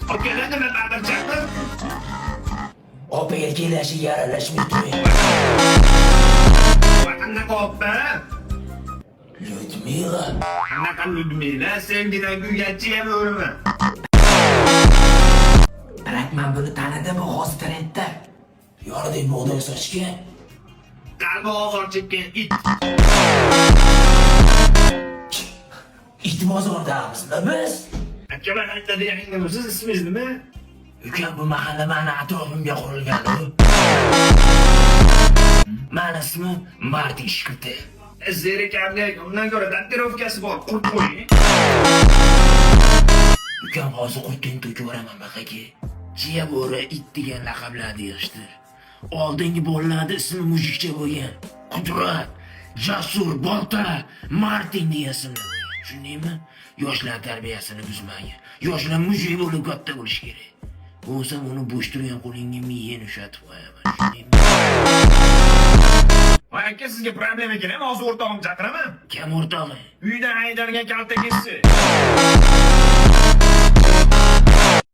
Akalar, nima baqir chaqir? Opa erkaklashiga aralashmay turing. Qanaqa opa? Lyudmila. Qanaqa Ludmila? Sevgidan kuygan chiya bo'rimi? Birak, man buni tanidim, bu hozir trendda. Yoridek bug'doy sochgan. Qalbi ozor chekkan it. It bozordamizmi biz? Aka, man aytadi, yangimisiz, ismingiz nima? Ukam, bu mahalla mani atrofimga qurilgan u. Mani ismim Martin Shkrtel. Zerikarli, undan ko'ra tatuirovkasi bor, qurt qo'ying. Ukam, hozir qurtini to'kib yuboraman baqaki. Chiya bo'ri, it degan laqablarni yig'ishtir. Oldingi bolalarni ismi mujikcha bo'lgan. Qudrat, Jasur, Bolta, Martin degan ismlar bo'lgan. Tushundingmi? Yoshlar tarbiyasini buzmagin. Yoshlar мужик bo'lib katta bo'lishi kerak. Bo'lmasam uni bo'sh turgan qo'lingga miyangni ushatib qo'yaman. Tushundingmi? Voy aka, sizga problema kerakmi? Hozir o'rtog'imni chaqiraman. Kim o'rtog'ing? Uydan haydalgan kaltakesi.